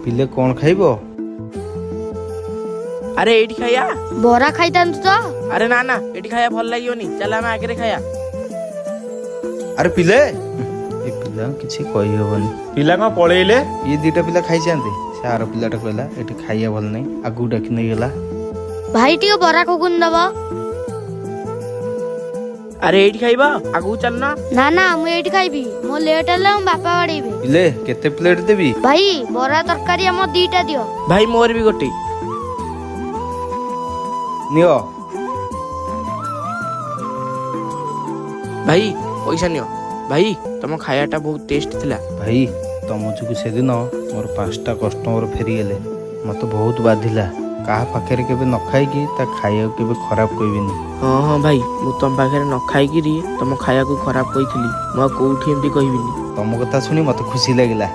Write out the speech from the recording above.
ପିଲେ, କ'ଣ ଖାଇବ? ଆରେ, ଏଇଠି ଖାଇବା। ବରା ଖାଇଥାନ୍ତୁ ତ। ଆରେ ନା ନା, ଏଠି ଖାଇବା ଭଲ ଲାଗିବନି। ଚାଲ, ଆମେ ଆଗରେ ଖାଇବା। ଆରେ ପିଲେ, ଏ ପିଲା କିଛି କହିହବନି। ପିଲା କଣ ପଳେଇଲେ? ଇଏ ଦିଟା ପିଲା ଖାଇଯାଆନ୍ତି। ସେ ଆର ପିଲାଟା କହିଲା ଏଠି ଖାଇବା ଭଲ ନାହିଁ, ଆଗକୁ ଡାକି ନେଇଗଲା। ଭାଇ, ଟିକେ ବରା ଘୁଗୁନି ଦବ। ଆରେ, ଏଇଠି ଖାଇବା, ଆଗକୁ ଚାଲୁନ। ନା ନା, ମୁଁ ଏଇଠି ଖାଇବି। ମୋ ଲେଟ୍ ହେଲେ ମୋ ବାପା ବାଡେଇବେ। ପିଲେ, କେତେ ପ୍ଲେଟ ଦେବି? ଭାଇ, ବରା ତରକାରୀ ଆମ ଦିଟା ଦିଅ। ଭାଇ, ମୋର ବି ଗୋଟେ। ନିଅ। ଭାଇ, ପଇସା ନିଅ। ଭାଇ, ତମ ଖାଇବାଟା ବହୁତ ଟେଷ୍ଟ ଥିଲା। ଭାଇ, ତମ ଯୋଗୁ ସେଦିନ ମୋର ପାଞ୍ଚଟା କଷ୍ଟମର ଫେରିଗଲେ। ମୋତେ ବହୁତ ବାଧିଲା। କାହା ପାଖରେ କେବେ ନ ଖାଇକି ତା ଖାଇବାକୁ କେବେ ଖରାପ କହିବିନି। ହଁ ଭାଇ, ମୁଁ ତମ ପାଖରେ ନ ଖାଇକିରି ତମ ଖାଇବାକୁ ଖରାପ କହିଥିଲି। ମୁଁ ଆଉ କୋଉଠି ଏମିତି କହିବିନି। ତମ କଥା ଶୁଣି ମୋତେ ଖୁସି ଲାଗିଲା।